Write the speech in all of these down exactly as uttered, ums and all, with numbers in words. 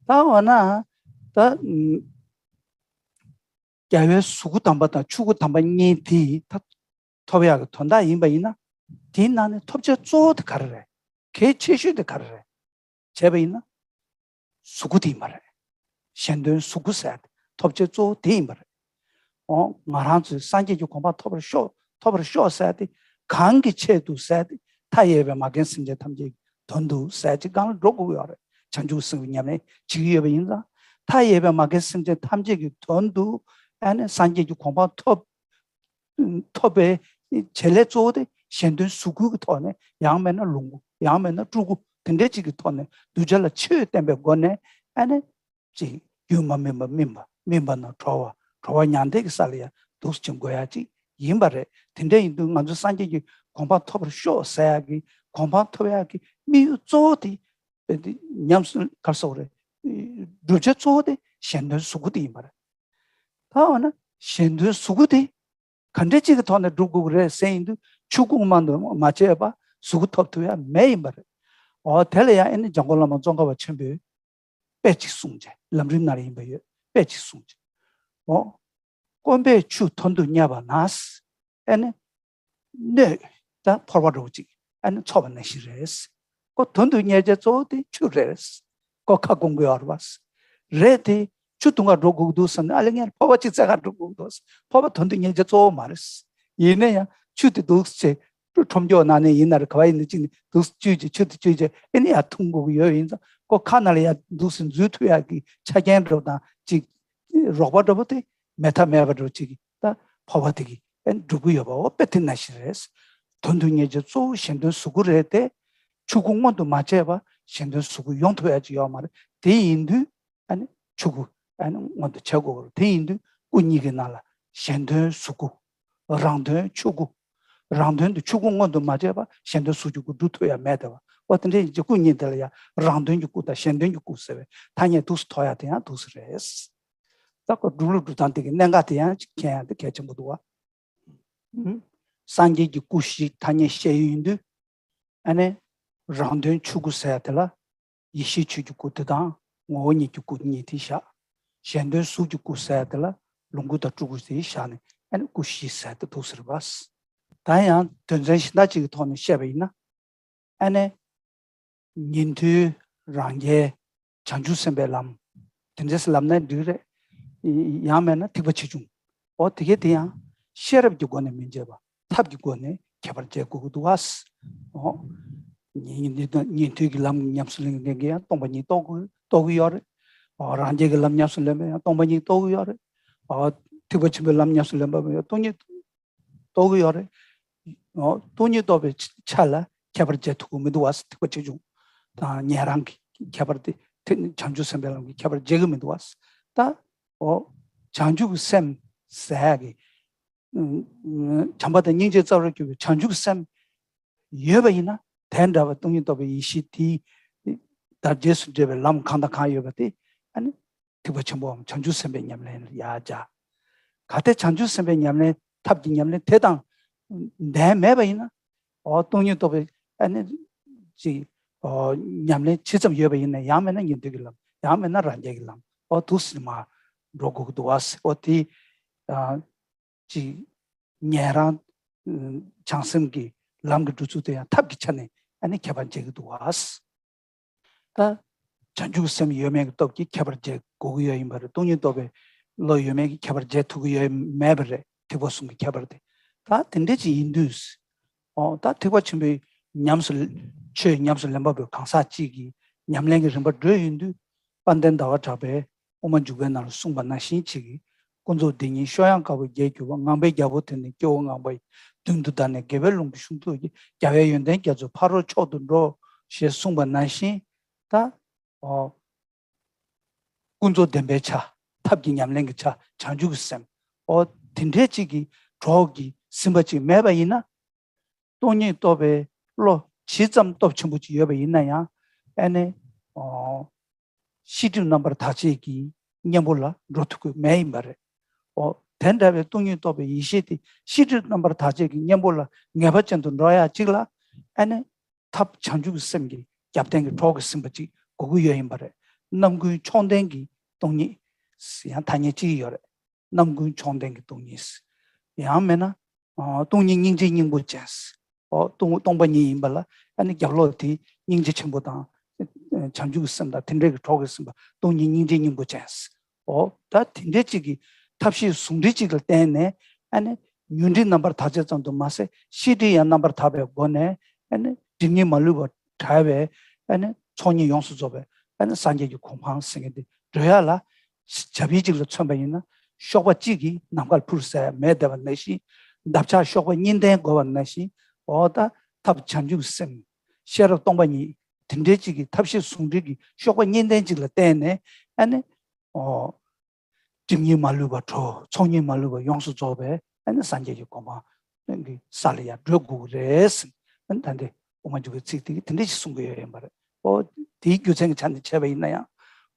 ད་འོ་ན་ད་རྒྱལ་བའི་གཟུགས་སྐུ་དམ་པ་དང་ཆོས་སྐུ་དམ་པ་གཉིས་དེ་ད་ཐོབ་ཡག་གི་དོན་དག་ཡིན་པ་ཡིན་ན། དེའི་ནང་ནས་ཐོབ་བྱ་གཙོ་བོ་དེ་ག་རེ་རེད། གལ་ཆེ་ཤོས་དེ་ག་རེ་རེད། བྱས་པ་ཡིན་ན། གཟུགས་སྐུ་དེ་ཡིན་པ་རེད། གཞན་དོན་གཟུགས་སྐུ་ཟེར་ཏེ་ཐོབ་བྱ་གཙོ་བོ་དེ་ཡིན་པ་རེད། འོ་ང་རང་ཚོས་སངས་རྒྱས་ཀྱི་གོ་འཕང་ཐོབ་པར་ཤོག་ཐོབ་པར་ཤོག་ཟེར་ཏེ། གང་གི་ཆེད་དུ་ཟེར་ཏེ། མཐའ་ཡས་པའི་མ་རྒན་སེམས་ཅན་ཐམས་ཅད་ཀྱི་དོན་དུ་ཟེར་ཅིག་སྒང་ལ་འགྲོ་དགོས་ཀྱི་ཡོད་རེད། བྱང་ཆུབ་སེམས་ཀྱི་ཉམས་ལེན་བྱེད་ཀྱི་ཡོད་པ་ཡིན་ཙང་། མཐའ་ཡས་པའི་མ་རྒན་སེམས་ཅན་ཐམས་ཅད་ཀྱི་དོན་དུ་ཨ་ནི་སངས་རྒྱས་ཀྱི་གོ་འཕང་ཐོབ་ཐོབ་པའི་བྱེད་ལས་གཙོ་བོ་དེ་གཞན་དོན་གཟུགས་སྐུའི་ཐོག་ནས། ཡང་མིན་ན་ལོངས་སྐུ། ཡང་མིན་ན་སྤྲུལ་སྐུ། དེ་འདྲ་ཅིག་གི་ཐོག་ནས་གདུལ་བྱ་ལ་ཆོས་བསྟན་པའི་སྒོ་ནས་ཨ་ནི་ཅིག་ཡུལ་མ་སྨིན་པ་སྨིན་པ། སྨིན་པ་ན་གྲོལ་བ། གྲོལ་བ་མྱང་འདས་ཀྱི་ས་ལ་ཡང་འདུག་ཅིང་འགོད་ཡག་ཅིག་ཡིན་པ་རེད། དེ་འདྲ་ཡིན་དུས་ང་ཚོ་སངས་རྒྱས་ཀྱི་གོ་འཕང་ཐོབ་པར་ཤོག་ཟེར་ཡག་གི་གོ་འཕང་ཐོབ་ཡག་གི་དམིགས་ཡུལ་གཙོ་བོ་དེ་ཉམས་སུ་ག་རེ་ཟེར་དགོས་རེད། བསྒྲུབ་བྱ་གཙོ་བོ་དེ་གཞན་དོན་གཟུགས་སྐུ་དེ་ཡིན་པ་རེད། ད་འོ་ན་གཞན་དོན་གཟུགས་སྐུ་དེ་ག་འདྲ་ཅིག་གི་ཐོག་ནས་སྒྲུབ་དགོས་ཀྱི་རེད་ཟེར་ཡིན་དུས། ཆོས་སྐུ་དངོས་སུ་མ་བྱས་པ་གཟུགས་སྐུ་ཐོབ་ཐུབ་ཡ་མེད་ཡིན་པ་རེད། འོ་དེ་ལ་ཡང་ཨ་ནི་འཇམ་མགོན་བླ་མ་ཙོང་ཁ་པ་ཆེན་པོས་དཔེ་ཅིག་གསུངས་བྱས། ལམ་རིམ་ནང་ལ་ཡིན་པ་ཡོད། དཔེ་ཅིག་གསུངས་བྱས། འོ། སྐོམ་པས་ཆུ་དོན་དུ་གཉེར་བ་ན། ཨ་ནི། སྣོད་ད་ཕོར་པ་འདྲ་བོ་ཅིག་ཨ་ནི་འཚོལ་བ་ནང་བཞིན་རེད། ཁོ་དོན་དུ་གཉེར་བྱ་གཙོ་བོ་དེ་ཆུ་རེད། ཁོ་ཁ་སྐོམ་གྱི་ཡོད་རེད་པ། རེད་དེ། ཆུ་འཐུང་ག་འགྲོ་དགོས་འདུག་བསམ་ནས་ཨ་ལས་ངས་ཕོར་པ་གཅིག་བཙལ་ག་འགྲོ་དགོས་འདུག་ཕོར་པ་དོན་དུ་གཉེར་བྱ་གཙོ་བོ་མ་རེད། ཡིན་ན་ཡང་ཆུ་དེ་འདུག་ཅེས། ཁྲོམ་སྐྱོར་ནང་ནས་ཡིན་ན་རེད། ག་བ་ཡིན་ན་ཅིག་ནས་འདུག་བཅུས་ཀྱི་ཆུ་དེ་བཅུས་ཀྱི་ཨ་ནི་ཡར་འཐུང་དགོས་ཀྱི་ཡོད། ཡིན་ཙང་ཁོ་ཁ་ནང་ལ་ཡར་འདུག་སེ་འཛུལ་ཐུབ་ཡག་གི་ཆ་རྐྱེན་འདྲ་བོ་དང་ཅིག་རོགས་པ་འདྲ་བོ་དེ་མེད་ཐབས་མེད་པ་འདྲ་བོ་ཅིག་གིས་ད་ཕོར་པ་དེ་གིས་ཨ་ནི་སྒྲུབ་ཀྱི་ཡོད་པ། འོ་དཔེ་དེ་ནང་བཞིན་རེད། དོན་དུ་གཉེར་བྱ་གཙོ་བོ་གཞན་དོན་གཟུགས་སྐུ་རེད་དེ། ཆོས་སྐུ་མངོན་དུ་མ་བྱས་པ་གཞན་དོན་གཟུགས་སྐུ་ཡོང་ཐུབ་ཡག་ཅིག་ཡོད་མ་རེད། དེ་ཡིན་དུས། ཨ་ནི་ཆོས་སྐུ་ཨ་ནི་མངོན་དུ་བྱེད་དགོས་པ་རེད། དེ་ཡིན་དུས་སྐུ་གཉིས་ཀྱི་ནང་ལ་གཞན་དོན་གཟུགས་སྐུ། རང་དོན་ཆོས་སྐུ། རང་དོན་དུ་ཆོས་སྐུ་མངོན་དུ་མ་བྱས་པ་གཞན་དོན་གཟུགས་ཀྱི་སྐུ་སྒྲུབ་ཐུབ་ཡ་མེད་དེ་བ། འོ་དེ་འདྲ་ཡིན་ཙང་སྐུ་གཉིས་དེ་ལ་ཡང་རང་དོན་གྱི་སྐུ་དང་གཞན་དོན་གྱི་སྐུ་ཟེར་བའི་ཐ་སྙད་འདུག་སེ་ཐོགས་ཡ་དེ་ཡང་འདུག་སེ་རེད། ད་ཁོ་སྒྲུབ་ལུགས་སྒྲུབ་སྟངས་དེ་གི་གནད་འགག་དེ་ཡང་ཅིག་མཁྱེན་ཡ་དེ་གལ་ཆེན་པོ་འདུག་བ། སངས་རྒྱས་ཀྱི་སྐུ་བཞི་ཐ་སྙད་བཤད་ཡོང་དུས། ཨ་ནི། རང་དོན་ཆོས་སྐུ་ཟེར་ཡ་དེ་ལ། ཡེ་ཤེས་ཆོས་ཀྱི་སྐུ་དེ་དང་ངོ་བོ་ཉིད་ཀྱི་སྐུ་གཉིས་དེ་བཞག་གཞན་དོན་གཟུགས་ཀྱི་སྐུ་ཟེར་ཡ་དེ་ལ་ལོངས་སྐུ་དང་སྤྲུལ་སྐུ་དེ་བཞག་ནས་ཨ་ནི་སྐུ་བཞི་ཟེར་ཏེ་འདུག་ཟེར་བ། ད་ཡང་དོན་ཚན་གཞན་དག་ཅིག་གི་ཐོག་ནས་བཤད་པ་ཡིན་ན། ཨ་ནི། ཉན་ཐོས། རང་རྒྱལ། བྱང་ཆུབ་སེམས་དཔའི་ལམ། དེ་འདྲས་ལབ་ན་འགྲིག་རེད། ཡང་མེད་ན་ཐེག་པ་ཆེ་ཆུང་། འོ་དེ་གས་དེ་ཡང་ཤེས་རབ་ཀྱི་སྒོ་ནས་མི་འབྱེད་པ་ཐབས་ཀྱི་སྒོ་ནས་ཁྱད་པར་འབྱེད་དགོས་ཀྱི་འདུག་བ། འོ། ཉན་ཉན་ཐོས་ཀྱི་ལམ་ཉམས་སུ་ལེན་མཁན་གྱིས་ཡང་སྟོང་པ་ཉིད་རྟོགས་དགོས་རྟོགས་ཀྱི་ཡོད་རེད། འོ་རང་རྒྱལ་གྱི་ལམ་ཉམས་སུ་ལེན་པ་ཡང་སྟོང་པ་ཉིད་རྟོགས་ཀྱི་ཡོད་རེད། འོ་ཐེག་པ་ཆེན་པོའི་ལམ་ཉམས་སུ་ལེན་པ་ཡང་སྟོང་ཉིད་རྟོགས་ཀྱི་ཡོད་རེད། འོ་སྟོང་ཉིད་རྟོགས་པའི་ཆ་ལ་ཁྱད་པར་འབྱེད་ཐུབ་ཀྱི་མི་འདུག་བ། ཐེག་པ་ཆེ་ཆུང་དང་ཉན་རང་གི་ཁྱད་པར་དེ་དེ་ནི་བྱང་ཆུབ་སེམས་དཔའི་ལམ་གྱི་ཁྱད་པར་འབྱེད་ཀྱི་མི་འདུག་བ། ད་འོ་བྱང་ཆུབ་ཀྱི་སེམས་ཟེར་གྱི་བྱམས་པ་དང་སྙིང་རྗེ་རྩ་བར་གྱུར་པའི་བྱང་ཆུབ་ཀྱི་སེམས་ཡོད་པ་ཡིན་ན། དེ་འདྲ་བའི་སྟོང་ཉིད་རྟོགས་པའི་ཡེ་ཤེས་དེའི་དང་རྗེས་སུ་འབྲེལ་བའི་ལམ་གང་དང་གང་ཡོད་པ་དེ་ཨ་ནི། ཐེག་པ་ཆེན་པོའམ་བྱང་ཆུབ་སེམས་དཔའི་ཉམས་ལེན་ལ་ཡར་སྦྱར། གལ་ཏེ་བྱང་ཆུབ་སེམས་དཔའི་ཉམས་ལེན་ཐབས་ཀྱི་ཉམས་ལེན་དེ་དང་ལྡན་མེད་པ་ཡིན་ན། འོ་སྟོང་ཉིད་རྟོགས་པའི་ཨ་ནི་ཅིག་འོ་ཉམས་ལེན་ཇི་ཙམ་ཡོད་པ་ཡིན་ན། ཡང་མིན་ན་ཉན་ཐོས་ཀྱི་ལམ། ཡང་མིན་ན་རང་རྒྱལ་གྱི་ལམ། འོ་འདུག་སེ་མར་འགྲོ་དགོས་ཀྱི་འདུག་བ། འོ་དེ་ཨ་ཅིག་ཉན་རང་བྱང་སེམས་ཀྱི་ལམ་གྱི་འགྲོ་ཚུལ་དེ་ཡང་ཐབས་ཀྱི་ཆ་ནས་ཨ་ནི་ཁྱད་པར་འབྱེད་ཀྱི་འདུག་བ། ད་བྱང་ཆུབ་སེམས་ཡོད་མེད་ཀྱི་སྟོབས་ཀྱིས་ཁྱད་པར་འབྱེད་དགོས་ཀྱི་ཡོད་ཡིན་པ་རེད། སྟོང་ཉིད་རྟོགས་པའི་བློ་ཡོད་མེད་ཀྱིས་ཁྱད་པར་འབྱེད་ཐུབ་ཀྱི་ཡོད་མེད་པ་རེད། ཐེག་པ་གསུམ་གྱི་ཁྱད་པར་དེ། ད་དེ་འདྲ་ཅིག་ཡིན་དུས། ཨོ་ད་ཐེག་པ་ཆེན་པོའི་ཉམས་སུ་ཆོས་ཉམས་སུ་ལེན་པ་པོའི་གང་ཟག་ཅིག་གིས་ཉམས་ལེན་གྱི་རིམ་པ་བགྲོད་ཡོང་དུས། དཔལ་ལྡན་ཟླ་བ་གྲགས་པས་དབུ་མ་འཇུག་པའི་ནང་ལ་གསུངས་པ་ནང་བཞིན་ཅིག་གིས། ཀུན་རྫོབ་བདེན་གཉིས་གཤོག་ཡངས་དཀར་པོ་བརྒྱད་གྱུར་པ། ངང་པའི་རྒྱལ་པོ་དེ་ནི་སྐྱེ་བོ་ངང་པ་ཡི། མདུན་དུ་བདར་ནས་དགེ་བའི་ལུང་གི་གཞུང་ཐོས་ཀྱིས། རྒྱལ་བའི་ཡོན་ཏན་རྒྱ་མཚོའི་ཕ་རོལ་མཆོག་ཏུ་འགྲོ། ཞེས་གསུངས་པ་ནང་བཞིན། ད་ཨོ་ཀུན་རྫོབ་བདེན་པའི་ཆ། ཐབས་ཀྱི་ཉམས་ལེན་གྱི་ཆ། བྱང་ཆུབ་ཀྱི་སེམས། ཨོ་དེ་འདྲའི་ཅིག་གི་གྲོགས་ཀྱིས་ཟིན་པ་ཅིག་མེད་པ་ཡིན་ན། སྟོང་ཉིད་རྟོགས་པའི་བློ་ཇི་ཙམ་སྟོབས་ཆེན་པོ་ཅིག་ཡོད་པ་ཡིན་ན་ཡང་། ཨ་ནི་ཨོ་ཤེས་སྒྲིབ་རྣམ་པར་དག་བྱེད་ཀྱི་གཉེན་པོ་ལ་འགྲོ་ཐུབ་ཀྱི་མེད་ཡིན་པ་རེད། ཨོ་དེ་འདྲ་བའི་སྟོང་ཉིད་རྟོགས་པའི་ཡེ་ཤེས་དེ་ཤེས་སྒྲིབ་རྣམ་པར་དག་བྱེད་ཀྱི་གཉེན་པོ་ལ་ངེས་པ་ཅན་དུ་འགྲོ་ཡག་ཅིག་ལ། ཨ་ནི་ཐབས་བྱང་ཆུབ་ཀྱི་སེམས་ཀྱི་རྒྱབ་རྟེན་གྱི་གྲོགས་ཀྱིས་ཟིན་པ་ཅིག་དགོས་ཀྱི་ཡོད་ཡིན་པ་རེད། རྣམ་ཀུན་མཆོག་ལྡན་གྱི་སྟོང་ཉིད། ཡང་ཐ་སྙད་གཅིག་ཡོད་རེད། རྣམ་ཀུན་མཆོག་ལྡན་གྱི་སྟོང་ཉིད། ཡང་མིན་ན་ཨ་སྟོང་ཉིད་སྙིང་རྗེའི་སྙིང་པོ་ཅན། ཨོ་སྟོང་སྟོང་པ་ཉིད་ཡིན་པ་ལ་ཨ་ནི་རྒྱབ་ལོགས་དེ་སྙིང་རྗེ་ཆེན་པོ་དང་། བྱང་ཆུབ་ཀྱི་སེམས་དང་དེ་འདྲའི་གི་གྲོགས་ཀྱི་སེམས་པ་སྟོང་ཉིད་སྙིང་རྗེའི་སྙིང་པོ་ཅན། ཨོ་ད་དེ་འདྲའི་གཅིག་གི་ཐབས་ཤེས་ཟུང་འབྲེལ་གཅིག་ལ་བརྟེན་ནས་ཨ་ནི་ཉོན་སྒྲིབ་རྣམ་པར་དག་བྱེད་ཙམ་དུ་མ་ཟད་ཤེས་སྒྲིབ་ཡང་རྣམ་པར་དག་པའི་སྒོ་ནས་ཨ་ནི་སྒྲིབ་གཉིས་མ་ལུས་པ་བྲལ་བའི་ཨ་ནི་ཚོགས་གཉིས་ཡོངས་སུ་རྫོགས་པའི་ཨ་ནི་སངས་རྒྱས་ཀྱི་གོ་འཕང་ཟེར་མཁན་དེ་འགྲོ་ཡ་ལ། བྱ་བྱིའུ་གཅིག་ལ་མཚོན་པ་ཡིན་ན་གཤོག་པ་གཅིག་གིས་ནམ་མཁར་འཕུར་ཟེར་མེད་བསྡད་པ་ནང་བཞིན། འདབ་ཆགས་གཤོག་པ་གཉིས་ལྡན་དགོས་པ་ནང་བཞིན། འོ་ད་ཐབས་བྱང་ཆུབ་སེམས། ཤེས་རབ་སྟོང་པ་ཉིད། དེ་འདྲའི་གཅིག་གི་ཐབས་ཤེས་ཟུང་འབྲེལ་གྱི་གཤོག་པ་གཉིས་ལྡན་གཅིག་ལ་བརྟེན་ནས་ཨ་ནི། ཨོ། སྒྲིབ་གཉིས་མ་ལུས་པ་གྲོལ། ཚོགས་གཉིས་མ་ལུས་པ་ཡོངས་སུ་རྫོགས་པའི་ཨ་ནི་སངས་རྒྱས་ཀྱི་གོ་འཕང་གི་ས་ལ་ཡར་བགྲོད་དགོས་ཀྱི་རེད་ཟེར། ཨ་ནི་ད་འདི་དབུ་མ་འཇུག་པའི་ཚིག་དེ་གིས་དེ་འདྲ་ཞིག་གསུང་གི་ཡོད་ཡིན་པ་རེད། ཨོ་དེའི་རྒྱུ་མཚན་གྱི་ཆ་ནས་བྱས་པ་ཡིན་ན་ཡང་།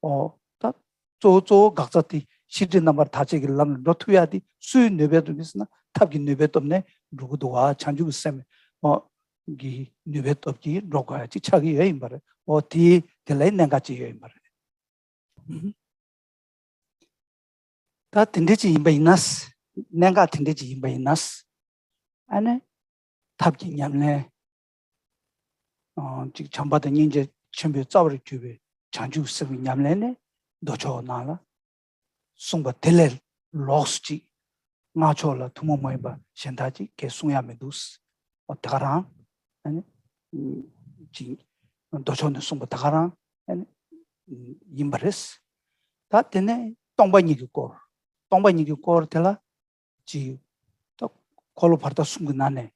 ཨོ་ད་གཙོ་བོ་གཙོ་བོ་འགག་རྩ་དེ་ཤེས་སྒྲིབ་རྣམ་པར་དག་བྱེད་ཀྱི་ལམ་ལ་འགྲོ་ཐུབ་ཡ་དེ་སུའི་ནུས་པའི་སྟོབས་ཀྱིས་ཟེར་ན་ཐབས་ཀྱི་ནུས་པའི་སྟོབས་ནས་འགྲོ་གི་འདུག་བ། བྱང་ཆུབ་ཀྱི་སེམས། ཨོ་གི་ནུས་པའི་སྟོབས་ཀྱིས་འགྲོ་དགོས་ཡ་ཅིག་ཆགས་ཀྱི་ཡོད་ཡིན་པ་རེད། ཨོ་དེ་དེ་ལ་གནད་འགག་ཅིག་ཡོད་ཡིན་པ་རེད། ད་དེ་འདྲ་ཅིག་ཡིན་པ་ཡིན་ན། གནད་འགག་དེ་འདྲ་ཅིག་ཡིན་པ་ཡིན་ན། ཨ་ནི། ཐབས་ཀྱི་ཉམས་ལེན། ཨ་ཅིག་བྱམས་པ་དང་སྙིང་རྗེ་ཆེན་པོའི་རྩ་བར་གྱུར་པའི་བྱང་ཆུབ་སེམས་ཀྱི་ཉམས་ལེན་ནི་མདོ་ཕྱོགས་ནང་ལ་གསུངས་པ་དེ་ལས་ལོགས་སུ་ཅིག་སྔགས་ཕྱོགས་ལ་ཐུན་མོང་མ་ཡིན་པ་གཞན་དག་ཅིག་གས་གསུང་ཡ་མི་འདུག། ཨོ་དེ་ག་རང་ཨ་ནི་ཅིག་མདོ་ཕྱོགས་ནས་གསུངས་པ་དེ་ག་རང་ཨ་ནི་ཡིན་པ་རེད། ད་དེ་ནས་སྟོང་པ་ཉིད་ཀྱི་སྐོར། སྟོང་པ་ཉིད་ཀྱི་སྐོར་དེ་ལ་ཅིག་ད་འཁོར་ལོ་བར་དོ་གསུམ་གྱི་ནང་ནས་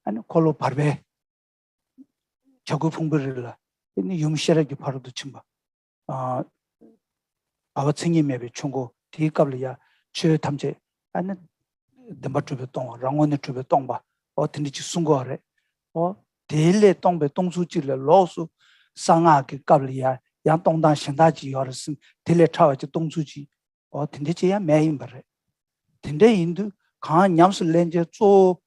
ཨ་ནི་འཁོར་ལོ་བར་པའི་བྱ་རྒོད་ཕུང་པོའི་རི་ལ་ཨ་ནི་ཡུམ་ཤེས་རབ་ཀྱི་ཕ་རོལ་ཏུ་ཕྱིན་པ། ཨ་བར་པ་མཚན་ཉིད་མེད་པའི་ཆོས་འཁོར་དེའི་སྐབས་ལ་ཡ་ཆོས་ཐམས་ཅད་ཨ་ནི་བདེན་པར་གྲུབ་པས་སྟོང་བ། རང་ངོས་ནས་གྲུབ་པས་སྟོང་པ། ཨོ་དེ་འདྲ་ཅིག་གསུང་གི་ཡོད་རེད། ཨོ་དེ་ལས་སྟོང་པའི་སྟོང་ཚུལ་གཅིག་ལས་ལོགས་སུ་གསང་སྔགས་ཀྱི་སྐབས་ལ་ཡ་ཡང་སྟོང་སྟངས་གཞན་དག་ཅིག་ཡོད་རེད་ཟེར། དེ་ལས་ཕྲ་བ་ཅིག་སྟོང་ཚུལ་གཅིག། ཨོ་དེ་འདྲ་ཅིག་ཡང་མེད་ཡིན་པ་རེད། དེ་འདྲ་ཡིན་དུས་གང་ཉམས་སུ་ལེན་བྱའི་གཙོ་བོ་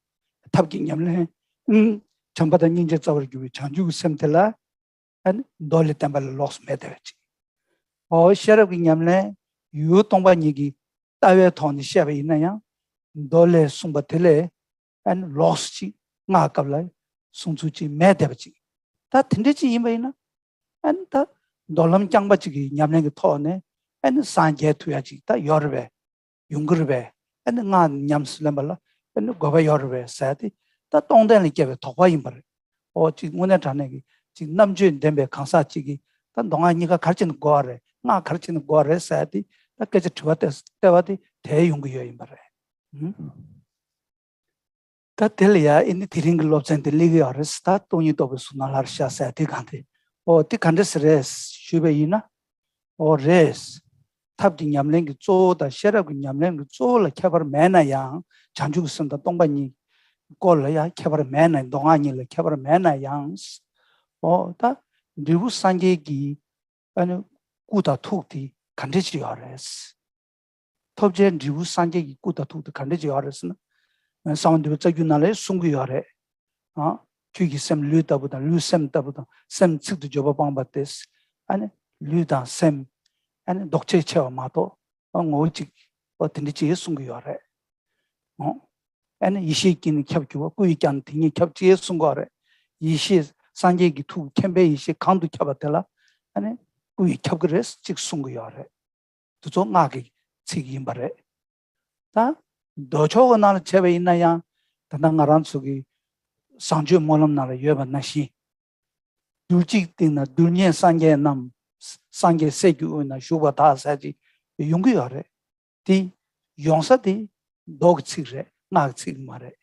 ཐབས་ཀྱི་ཉམས་ལེན། ཨུམ། བྱམས་པ་དང་སྙིང་རྗེ་རྩ་བར་གྱུར་པའི་བྱང་ཆུབ་ཀྱི་སེམས་དེ་ལ་ཨ་ནི་མདོ་ལས་བསྟན་པ་ལས་ལོགས་སུ་མེད་བསྡད་པ་ཅིག། ཨོ་ཤེས་རབ་ཀྱི་ཉམས་ལེན་ཡུལ་སྟོང་པ་ཉིད་ཀྱི་ལྟ་བའི་ཐོག་ནས་བཤད་པ་ཡིན་ན་ཡང་མདོ་ལས་གསུངས་པ་དེ་ལས་ཨ་ནི་ལོགས་སུ་ཅིག་སྔགས་སྐབས་ལ་གསུང་ཚུལ་ཅིག་མེད་བསྡད་པ་ཅིག། ད་དེ་འདྲ་ཅིག་ཡིན་པ་ཡིན་ན་ཨ་ནི་ད་མདོ་ལམ་རྐྱང་པ་ཅིག་གི་ཉམས་ལེན་གྱི་ཐོག་ནས་ཨ་ནི་སངས་རྒྱས་ཐུབ་ཡ་ཅིག་ད་ཡོད་རེད་པས། ཡོང་གི་རེད་པས། ཨ་ནི་སྔགས་ཉམས་སུ་ལེན་པ་ལ་ཨ་ནི་དགོས་པ་ཡོད་རེད་པས་ཟེར་ཏེ་ད་སྟོང་གཏན་ལ་སྐྱེ་བའི་དོགས་པ་ཡིན་པ་རེད། ཨོ་ཅིག་དངོས་གནས་དྲང་གནས་ཀྱི་ཅིག་རྣམ་དཔྱོད་ལྡན་པའི་གང་ཟག་ཅིག་གིས་ད་མདོ་སྔགས་གཉིས་ཀ་ག་རེ་བྱས་ནས་དགོས་པ་རེད། སྔགས་ག་རེ་བྱས་ནས་དགོས་པ་རེད་ཟེར་ཏེ་ད་སྐད་ཆ་དྲི་བ་བལྟས་བལྟས་པ་དེ་དེ་ཡོང་གི་ཡོད་ཡིན་པ་རེད། ཨུམ། ད་དེ་ལ་ཡ་ཨེ་ནི་དེ་རིང་གི་སློབ་ཚན་དེ་སླེབས་ཀྱི་ཡོད་རེད། ད་སྟོང་ཉིད་རྟོགས་པའི་གཟུགས་སྣང་ལྷར་ཤར་ཟེར་དེ་གང་དེ། ཨོ་དེ་ག་འདྲ་ཟེར་རེད་ཞུས་པ་ཡིན་ན། ཨོ་རེད། ཐབས་ཀྱི་ཉམས་ལེན་གྱི་གཙོ་བོ་དང་ཤེས་རབ་ཀྱི་ཉམས་ལེན་གྱི་གཙོ་བོ་ལ་ཁྱད་པར་མེད་ན་ཡང་། བྱང་ཆུབ་ཀྱི་སེམས་དང་སྟོང་པ་ཉིད་སྐོར་ལ་ཡང་ཁྱད་པར་མེད་ན། མདོ་སྔགས་གཉིས་ལ་ཁྱད་པར་མེད་ན་ཡང་། ཨོ་ད་འབྲས་བུ་སངས་རྒྱས་ཀྱི་ཨ་ནི་སྐུ་དང་ཐུགས་དེ་ག་འདྲ་ཅིག་ཡོད་རེད། ཐོབ་བྱའི་འབྲས་བུ་སངས་རྒྱས་ཀྱི་སྐུ་དང་ཐུགས་དེ་ག་འདྲ་ཅིག་ཡོད་རེད་ཟེར་ན། གསང་བ་འདུས་པའི་རྩ་རྒྱུད་ནང་ལ་གསུང་གི་ཡོད་རེད། ཨ། ཁྱོད་ཀྱི་སེམས་ལུས་ལྟ་བུ་དང་ལུས་སེམས་ལྟ་བུ་དང་སེམས་ཚིག་ཏུ་བརྗོད་པ་སྤངས་པ་སྟེ། ཨ་ནི་ལུས་དང་སེམས་ཨ་ནི་ལྡོག་ཕྱིར་ཕྱེ་བ་མ་གཏོགས་ཨ་ངོ་བོ་གཅིག་ཨོ་དེ་འདྲ་ཅིག་གསུང་གི་ཡོད་རེད། ཨོ། ཨ་ནི་ཡེ་ཤེས་ཀྱིས་ནི་ཁྱབ་འགྱུར་བ། སྐུ་ཡིས་ཀྱང་དེ་ཉིད་ཁྱབ་ཅེས་གསུང་གི་ཡོད་རེད། ཡེ་ཤེས་སངས་རྒྱས་ཀྱི་ཐུགས་མཁྱེན་པའི་ཡེ་ཤེས་གང་དུ་ཁྱབ་པ་དེ་ལ་ཨ་ནི་སྐུ་ཡིས་ཁྱབ་ཀྱི་རེད་ཅིག་གསུང་གི་ཡོད་རེད། དེ་ཚོ་སྔགས་ཀྱི་ཚིག་ཡིན་པ་རེད། ད་མདོ་ཕྱོགས་ཀྱི་ནང་ལ་བྱས་པ་ཡིན་ན་ཡང་ད་ལྟ་ང་རང་ཚོ་གི་བཟང་སྤྱོད་སྨོན་ལམ་ནང་ལ་ཡོད་པ་ནང་བཞིན། རྡུལ་གཅིག་སྟེང་ན་རྡུལ་སྙེད་སངས་རྒྱས་རྣམས། སངས་རྒྱས་སྲས་ཀྱི་དབུས་ན་བཞུགས་པ་དག་ཟེར་ཅིག་ཡོང་གི་ཡོད་རེད། དེ་ཡོང་ས་དེ་མདོ་གི་ཚིག་རེད། སྔགས་ཀྱི་ཚིག་མ་རེད།